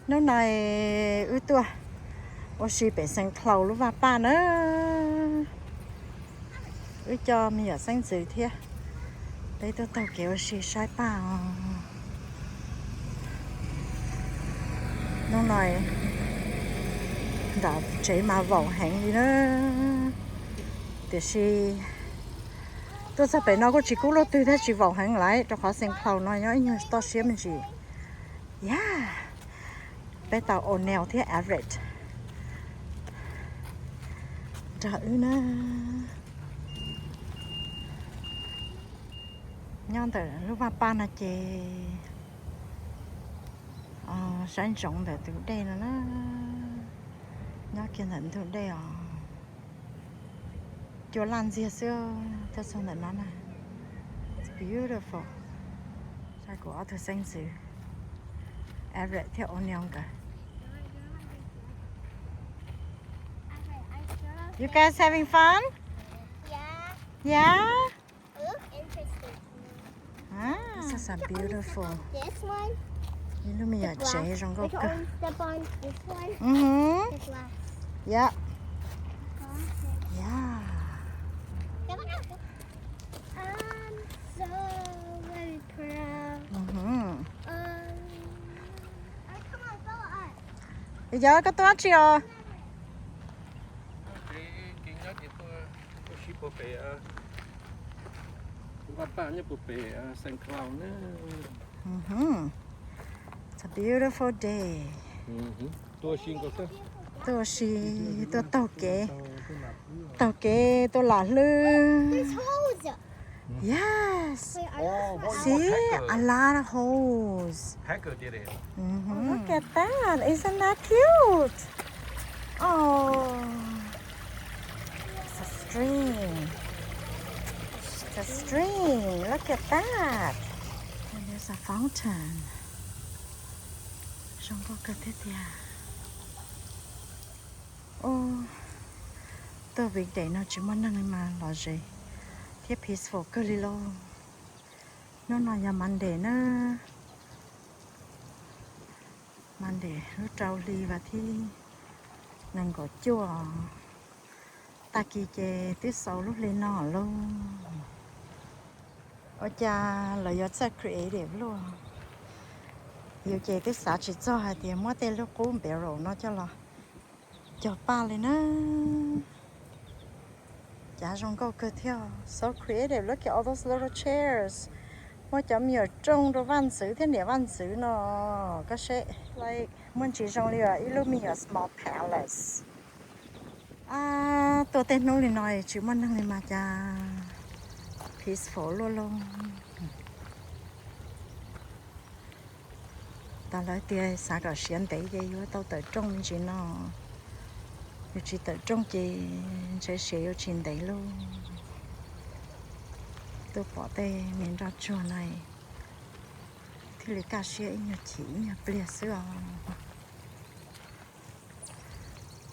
Hnub no wb tuaj ua si pem Saint Cloud lub vaj paj na. Wb coj me nyuam xeeb ntxwv thiab peb tuaj taug kev ua si saib paj os. Hnub no nram tsev mas vaum heev li na, tiam sis tuaj txog pem no kuj tsis kub luaj twg thiab, tsis vaum heev lawm rau qhov Saint Cloud no nyob ib nyuag toj siab me ntsis. Yam, peb tau O'Neill thiab Everett nrog wb na. Nyob ntawm lub vaj paj no ces saib ntsoov ntawm tus dej no na, nyob kiag ntawm ntug dej os. Cua laj ntxiag xwb, tuaj txog ntawm no na. It's beautiful. Saib kuv ob tug xeeb ntxwv, Everett thiab O'Neill nkawd. You guys having fun? Yeah. Yeah? Ah, this is a beautiful. Ib lub me nyuam tsev zoo nkauj kawg. Yep. Yeah. Yog koj tuaj dab tsi os? Vaj paj nyob puag pem Saint Cloud na. It's a beautiful day. Tuaj si, tuaj taug kev, taug kev tuaj lam hlwb. Yes. See, a lot of holes. Look at that. Isn't that cute? Oh, it's a stream. It's a stream. Look at that. And there's a fountain. Zoo nkauj kawg thiab tiag. Ub, tuaj weekday no tsis muaj neeg li mas lom zem thiab peaceful kawg li lauj. Hnub no yog Monday na, Monday lub rau hli vas thib nees nkaum cuaj. Tag kis ces twb xaus lub hli no lauj. Ua cas lawv yuav txawj creative luaj. Yus ces twb xav tsis txog hais tias muab tej lub qub barrel no coj los cog paj li na. Cav zoo nkauj kawg thiab. So creative, look at all those little chairs. Muaj cov me nyuam rooj rau vaj ntxwv thiab niam vaj ntxwv no. Koj seb, like, muaj ntsis zoo li ib lub me nyuam small palace. Tuaj tej hnub li no tsis muaj neeg li mas cas peaceful luaj lauj. Tas lawv tias xav kom siav ntev ces yuav tau tawm rooj me ntsis no. Yus tsis tawm rooj ces ntshe siav yuav tsis ntev lauj. Tuaj pom tej me nroj tsuag no thiaj li kaj siab ib nyuag chim ib nyuag pliag xwb os.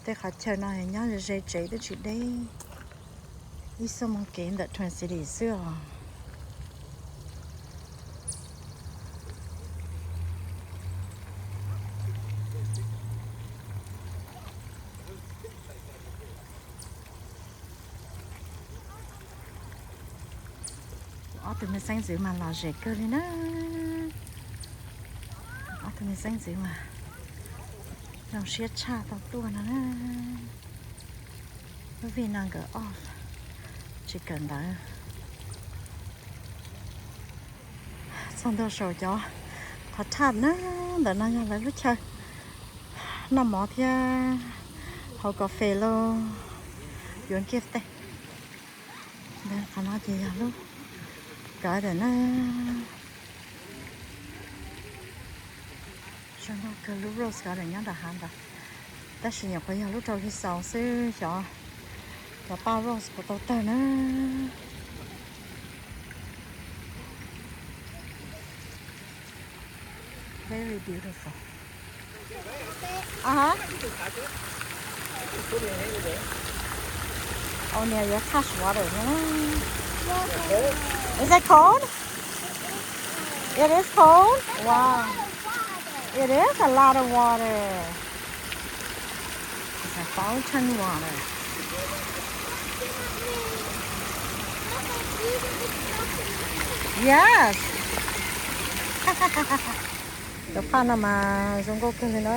Tej qhov chaw no nyob ze ze tsev twb tsis deb, ib xuab moos kev ntawm Twin Cities xwb os. Ob tug me xeeb ntxwv mas lom zem kawg li na. Ob tug me xeeb ntxwv mas zoo siab tshaj tau tuaj no na. Lub vij no nkawd off, tsis kawm ntawv. Txog ntua saum cov qhov thaj na, ntawm no yog lawv lub chaw noj mov thiab haus kas fes lauj. Yuav kiag tej, qhov no ces yog lub garden na. Zoo nkauj kawg, lub rose garden nyob nram hav ntawd, tab sis nyuam qhuav yog lub rau hli xaus xwb, xyov cov paj rose puas tau tawg na. Very beautiful. Oh, nè, yuav touch water na. Is it cold? It is cold? Wow. It is a lot of water. It's a fountain water. Yes. Cov phaj no mas zoo nkauj kawg li na.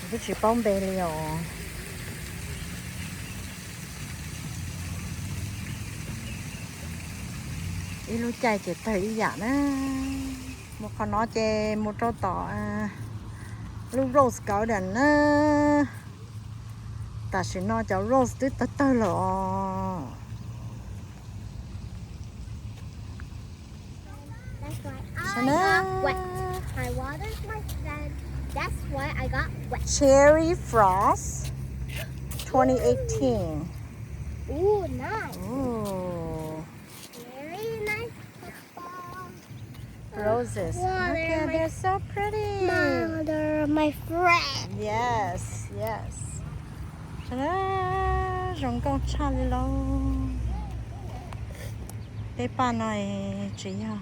Twb tsis paub npe li os. Ib lub caij ces tawg ib yam na. Mus qhov no ces mus rau tom lub Rose Garden na. Tam sim no cov rose twb tawg tawg lawm os. Cherry Frost twenty eighteen. Ooh, nice. Ooh. Very nice. Roses. Look at, they're so pretty. Mother, my friend. Yes, yes. Zoo nkauj tshaj li lauj. Tej paj no tsis yog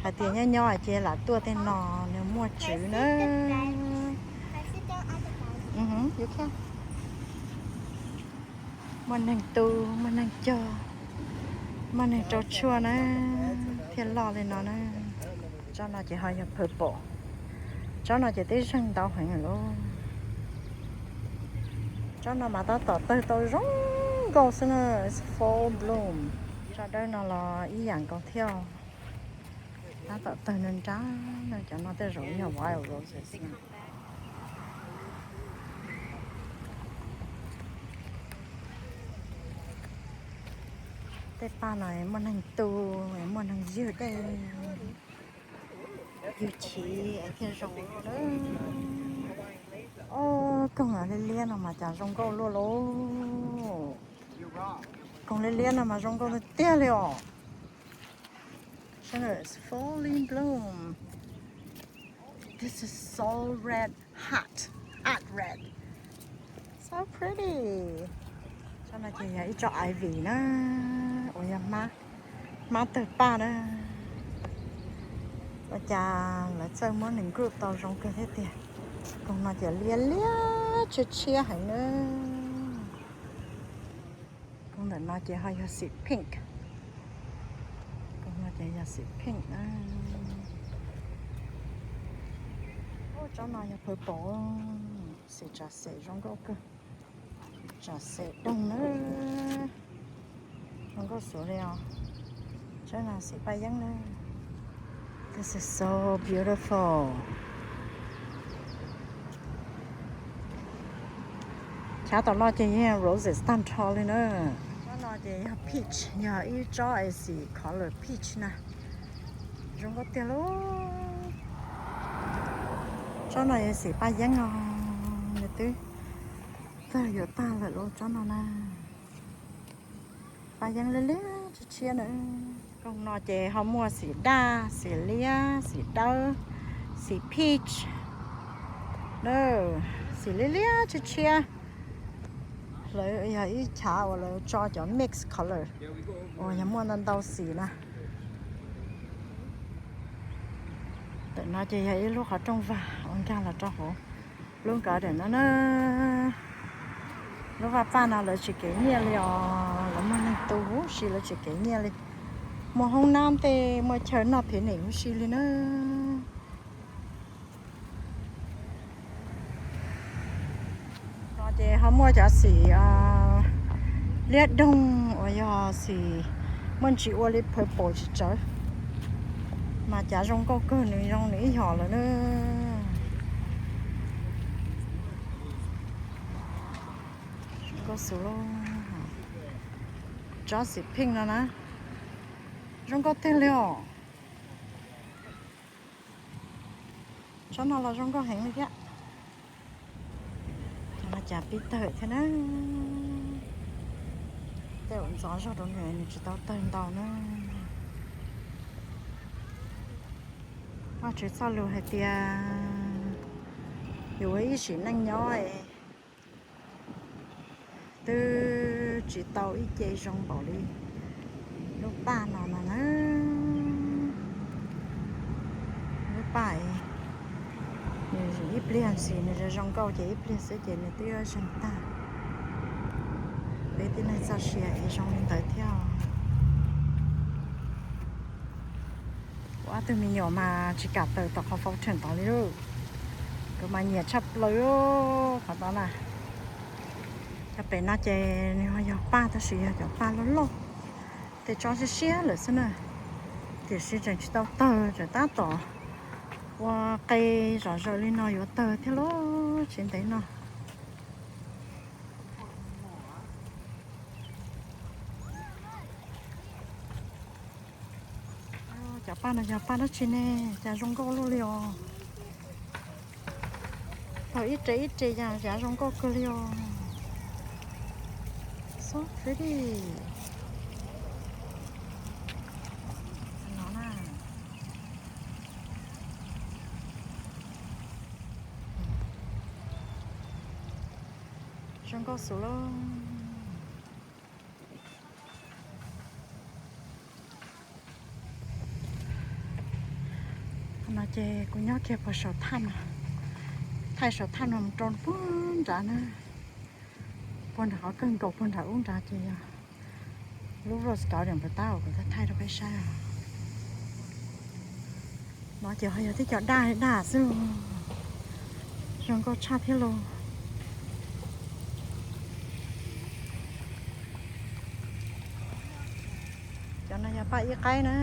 hais tias nyob nyob ces lam tuaj tej no, nws muaj tswv na. Muaj neeg tu, muaj neeg cog, muaj neeg rau tshuaj na, thiaj loj li no na. Tsob no ces ho yog purple. Tsob no ces twb zeeg ntau heev lawm. Tsob no mas tab tom tawg tau zoo nkauj xwb na, full bloom. Tsob dawb no los ib yam nkaus thiab. Tab tom tawg nrab nrab na, cov no tej zaum yog wild roses na. Tej paj no muaj neeg tu, muaj neeg ywg dej, ywg chiv thiaj zoo na. Ob koog liab liab no mas cas zoo nkauj luaj lauj. Koog liab liab no mas zoo nkauj tiag tiag li os. It's fully bloom. This is so red, hot, hot red. So pretty. Tsob no ces yog ib tsob ivy na, uas yog hmab tawg paj na. Ua cas lawv txawj muab nws group tau zoo kawg thiab tiag. Koog no ces liab liab tshiab tshiab heev na. Koog ntawm no ces ho yog xim pink. Koog no ces yog xim pink na. Tsob no yog purple, xim tsav xem zoo nkauj kawg. Tsav xem doog na. Zoo nkauj suav li os. Tsob no xim paj yeeb na. This is so beautiful. Chav tom no ces yog roses tag nrho li na. Tsob no ces yog peach, yog ib tsob xim color peach na. Zoo nkauj tiag lauj. Tsob no yog xim paj yeeb os, nws twb tawg yuav tag lawm lauj tsob no na. Paj yeeb liab liab tshiab tshiab na. Koog no ces ho muaj xim daj, xim liab, xim dawb, xim peach, xim liab liab tshiab tshiab. Lawv yog ib chav uas lawv tso cov mix color uas yog muaj ntau ntau xim na. Ntawm no ces yog ib lub qhov rooj vag uas nkag los rau hauv lub garden no na. Lub vaj paj no lawv tsis kev nyiaj li os, lawv muaj neeg tu huv si lawv tsis kev nyiaj li. Muaj hoob nab tej, muaj chaw noj phiv nim huv si li na. No ces ho muaj cov xim liab doog uas yog xim muaj ntsis ua li purple tsis tsawv, mas cav zoo nkauj kawg, nws zoo nws ib yam lawm na. Nkauj xwb lauj. Tsob xim pink no na, zoo nkauj tiag li os. Tsob no los zoo nkauj heev li thiab. Cov no cas pib tawg thiab na. Tej zaum ntxov zog rau nws, nws tsis tau tawg ntau na. Vajtswv txoj lus hais tias yus ua ib sim neej nyob twb tsis tau ib ce zoo npaum li lub paj no no na. Lub Nws ib pliag ntxis nws zoo zoo nkauj ces ib pliag xwb ces nws twb yuav zeeg tag. Peb tib neeg txoj sia es zoo li ntawd thiab. Kuv ob tug me nyuam mas tsis kam tawm tom qhov fountain tod li lauj. Nkawd mas nyiam tshaj plaws qhov tod na. Cov pem no ces nws ho yog paj tab sis yog cov paj loj loj, tej tsob siab siab lawm xwb na. Tiam sis tseem tsis tau tawg, tseem tab tom ua qe zom zaws li no yuav tawg thiab lauj, tsis ntev no. Cov paj no yog paj dab tsi ne? Cas zoo nkauj luaj li os. Thaum ib re ib re yam yav zoo nkauj kawg li os. So pretty. No na. Zoo nkauj xwb lauj. No ces kuv nyob kiag puag saum thaj no, thaij saum thaj no mus rau puag nrad na. Puag nram qhov kawg nkaus puag nram ub nrad ces yog lub Rose Garden pus tab uas kuv thaij rau peb saib. No ces ho yog tib co daj daj xwb, zoo nkauj tshaj thiab lauj. Cov no yog paj ib qaib na,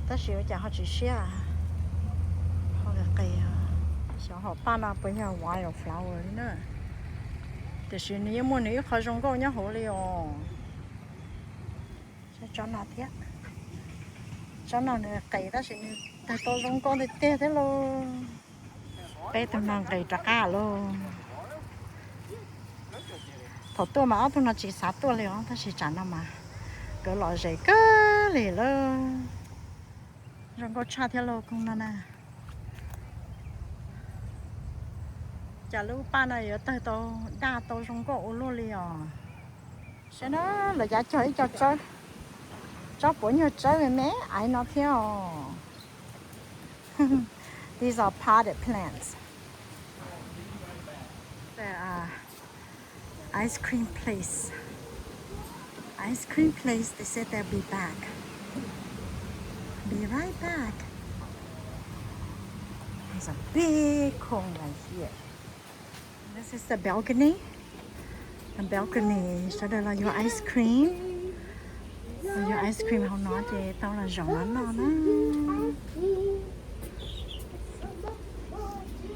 tab sis ua cas ho tsis siab, ho qis qis. Xyov hom paj no puas yog wild flower li na, tiam sis nws yeej muaj nws ib qho zoo nkauj nyob hauv li os. Tsob no thiab, tsob no nws qis tab sis nws tawg tau zoo nkauj tiag tiag thiab lauj. Peb tug no nqis rov qab lauj. Thaum tuaj mas ob tug no tsis xav tuaj li os, tab sis tsam no mas nkawd lom zem kawg li lauj. Zoo nkauj tshaj thiab lauj koog no na. Cas lub paj no yuav tawg tau daj tau zoo nkauj ua luaj li os. Saib na, lawv cav cog ib co tsob, tsob puav nyuag tsawb me me aiv no thiab os. These are potted plants. The uh, ice cream place. Ice cream place, they said they'll be back. Be right back. There's a big cone right here. This is the balcony. The balcony, sawv daws los yuav ice cream. Los yuav ice cream hauv no ces tau los zaum no noj na.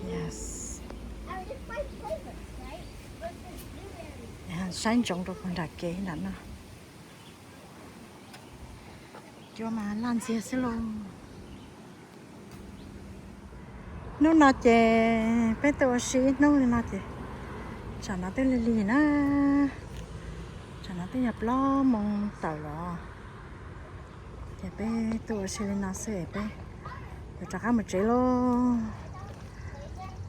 Yes. Saib ntsoov rau puag nram kev nram no. Cua mas laj ntxiag xwb lauj. Hnub no ces peb tuaj ua si ib hnub li no ces tsam no twb lig lig na, tsam no twb yog plaub moos tawm los. Ces peb tuaj ua si li no xwb es peb yuav rov qab mus tsev lauj.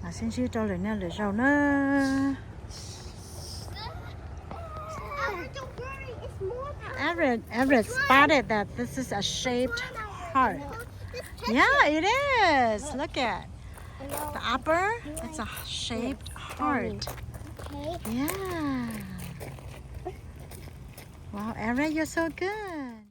Mam sib ntsib rau lwm niaj lwm zaus na. Everett, Everett spotted that this is a shaped heart. Yeah, it is. Look at the upper. It's a shaped heart. Yeah. Wow, Everett, you're so good.